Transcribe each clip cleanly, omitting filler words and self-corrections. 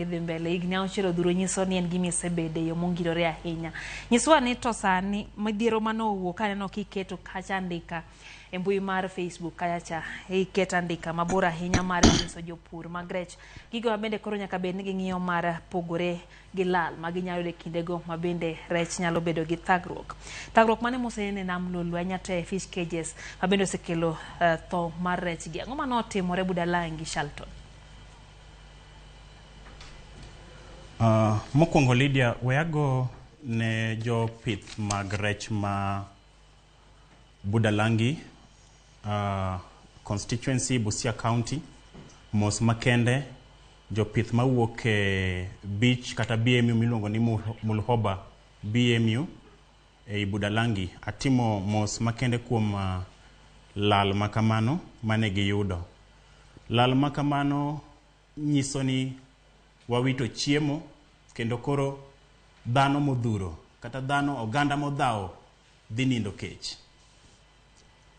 ni dhi mbele. Higni auchiel odhuro nyiso ni en gima isebede e yo mongirore ahinya. Nyiswa ni to sani midhiero mane owuok kaneno kiketo kacha andika e mbui mar Facebook kacha cha iketo andika mabor ahinya mar nyiso jopur mag rech gigo ma bende koro nyaka bed ni ging'iyo mar pogore gi lal ma ginyalo yudo e kindego ma bende rech nyalo bedo gi thagruok. Thagruok mane mosenene e nam Lolwe ahinya to e fish cages ma bende osekelo uh, tho mar rech gi. Ang'o mane otimore Budalangi Shalton? Mokwongo Lydia, we ago ne jopith mag rech ma Budalangi constituency, Busia County, mos makende jopith mawuok e beach kata BMU miluongo ni Mulhoba BMU ei Budalangi. Atimo mos makende kuom lal makamano mane giyudo. Lal makamano nyiso ni wawito chiemo kendo koro dhano modhuro kata dhano oganda modhawo dhi nindo kech.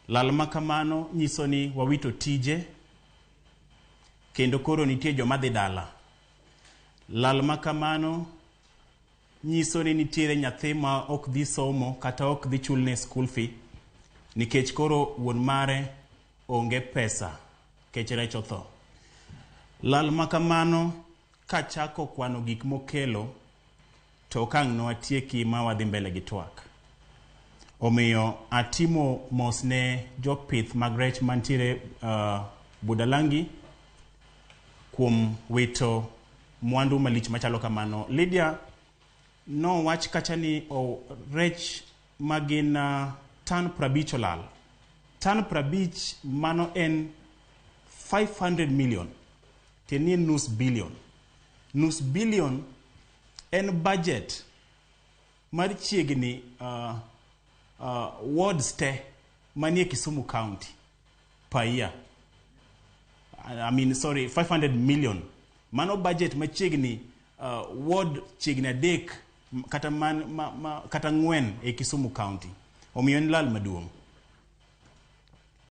Lal ma kamano nyiso ni wawito tije kendo koro nitie joma dhi dala. Lal ma kamano nyiso ni nitiere nyathi ma ok dhi somo kata ok dhi chulne school fee nikech koro wuon mare onge pesa kech rech otho. Lal ma kamano kachako kwano gik mokelo to ok ang' nwatieki ma wadhi mbele gi twak. Omiyo atimo mos ne jopith mag rech mantiere Budalangi kuom wito mwandu malich machalo kamano. Lydia nowach kacha ni rech magin tan 50 olal. Tan 50 mano en 500 million, tiende ni en nus billion. Nus billion en budget mar chiegni wards te manie Kisumu County per year. I mean, sorry, 500 million. Mano budget machiegni ward chiegni adek kata man, ma, ma, kata ang'wen e Kisumu County. Omiyo en lal maduong'.